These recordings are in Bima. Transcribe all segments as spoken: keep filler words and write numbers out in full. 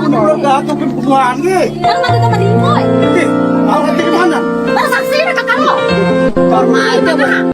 Keluarga atau kebutuhan ni? Baru mati sama Ringo, eh. Oke, mau nanti kemana? Baru saksi, ada kakak lo. Hormat, eh.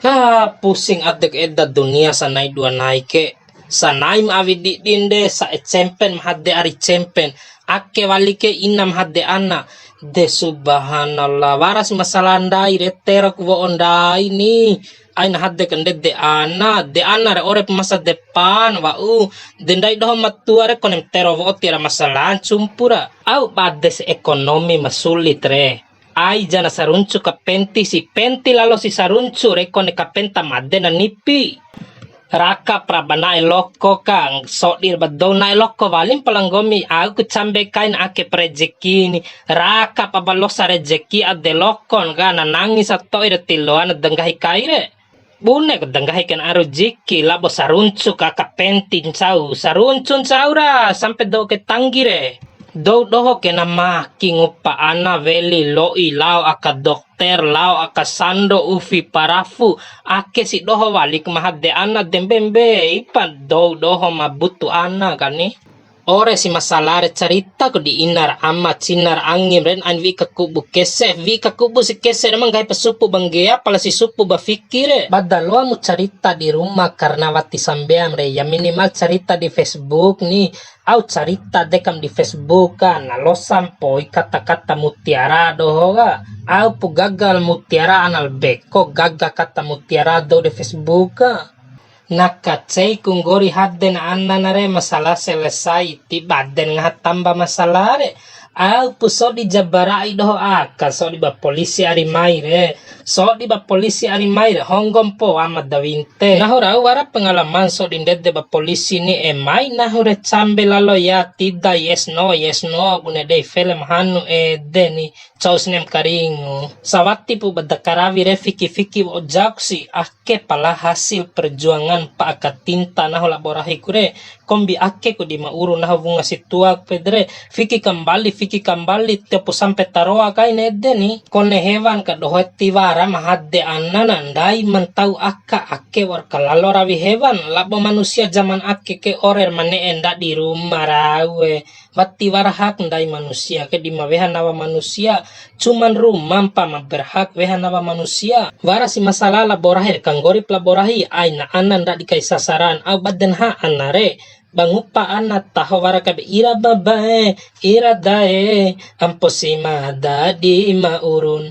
Ha, pusing adek eda dunia sanai dua nai ke. Sanaim awi didin de, sa e cempen mahade ari cempen. Ake wali ke ina mahade ana. De subhanallah, waras masalah ndai re, tero ku wo'o ndai ni. Aina hade ke ndede ana, de ana re ore masa depan, wa'u. De ndai doho matua re konem tero wo'o tiara masalah ncumpu ra. Au bade si ekonomi ma sulit re. Ai jana saruncu ka penti si, penti lalo si saruncu re kone ka penta made na nipi. Raka pra ba na'e loko ka, sodi ba dou na'e loko walim pala nggomi, au ku cambe kain ake parejeki ni. Raka pa ba losa rejeki ade lokon ka, na nangi sato'i re tiloan denggahi kai re. Bune ku denggahi kan aru jiki, labo saruncu ka, ka penti ncau, saruncu ncau ra, sampe dou ke tanggi re. Dou doho ke na maki ngupa ana weli lo'i lao aka dokter, lao aka sando ufi parafu, ake si doho walik mahade ana de mbembe, ipa dou doho ma butu ana kani. Ore si masalah re carita ku di ina ra ama, cina ra angim re, ain wi'i kakubu kese, wi'i kakubu si kese re ma nggahi pa supu ba nggea, pala si supu ba fiki re. Bada loa mu carita di ruma karna wati sambeam re, ya minimal carita di Facebook ni, au carita dekam di Facebook ka, na losa mpoi kata-kata mutiara doho ka, au pu gagal mutiara anal beko gaga kata mutiara dou de Facebook ka. Na kacei ku nggori hade na ana na re masalah selesai, ti baden ngaha tamba masalah re. Au pu sodi jabara'i doho aka, sodi ba polisi ari mai re. Sodi ba polisi ari mai re, honggo mpoa ma dawinte. Nahu rau wara pengalaman sodi ndede ba polisi ni e mai, nahu re cambe lalo ya, tida yes no, yes no, bune dei film hanu ede ni. Cau sinem karingu. Sawatipu ba da karawi re fiki-fiki wa'u jauk si ake pala hasil perjuangan pa aka tinta nahu labo rahiku re. Kombi ake ku di ma uru nahu wunga si tuaku pede re. Fiki kambali, fiki kambali, tiopu sampe taroa kain ede ni. Kone hewan ka doho e tiwara mahade ana na ndai mantau aka ake wa'ur kalalo rawi hewan. Labo manusia zaman ake ke ore ma ne'e ndadi ruma rau e. Wati wara hak ndai manusia ke di ma weha nawa manusia, cuman ruma mpa ma berhak weha nawa manusia. Wara si masalah labo rahi re, kanggorip labo rahi, aina ana ndadi kai sasaran, au baden ha ana re, ba ngupa ana taho wara kabe ira babae, ira dae, ampo si ma dadi ma urun.